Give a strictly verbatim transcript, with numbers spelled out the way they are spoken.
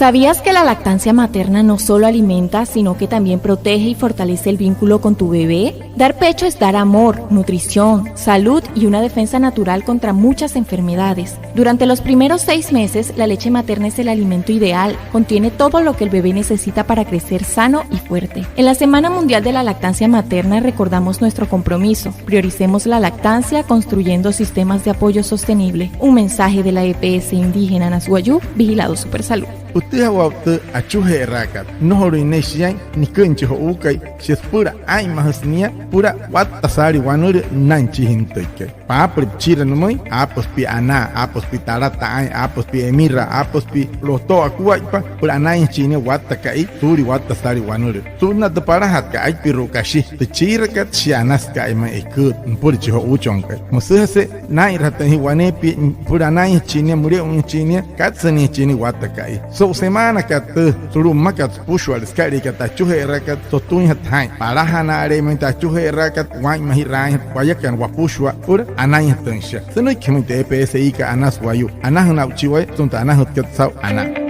¿Sabías que la lactancia materna no solo alimenta, sino que también protege y fortalece el vínculo con tu bebé? Dar pecho es dar amor, nutrición, salud y una defensa natural contra muchas enfermedades. Durante los primeros seis meses, la leche materna es el alimento ideal. Contiene todo lo que el bebé necesita para crecer sano y fuerte. En la Semana Mundial de la Lactancia Materna recordamos nuestro compromiso. Prioricemos la lactancia construyendo sistemas de apoyo sostenible. Un mensaje de la E P S Indígena Anas Wayuu, vigilado Supersalud. Pütüjawa'u tü achuje'eraakat, nnojolüin ne'e shiain niküin chi jo'uukai, shia süpüla aa'inmajüsü nia süpüla watta saalii wanülüü nünain chi jintüikai. Paapüle püchira nümüin, aapüsü pia anaa, aapüsü pia talataa aa'in, aapüsü pia emiraa, aapüsü pia loto'o akuaippa, süpüla anainjachin nia watta ka'i suulia watta saalii wanülüü. Su'unnaa tü palajatkat, aipiru'u kashi, tü chiirakat, shia anasü ka'i ma'i eküü nüpüla chi jo'uuchonkai. Müsüjase naa'inrajatüin jia waneepia süpüla anainjachin nia, müle'uinjachin nia, katsüinjachin nia watta ka'i. So'u semaanakat tüü sulu'u mmakat süpüshua'ale sükaliakat tü achuje'eraakat, sotüinjatü jaa'in. Palajana'ale'e ma'i tü achuje'eraakat, waa'inmajiraainjatü wayakana wapüshua süpüla anainjatüin shia. Sünüiki jümüin tü E P S I-kat Anas Wayuu. Anajüna aa'uchii waya sütüma tü anajütkat saa'u anaa.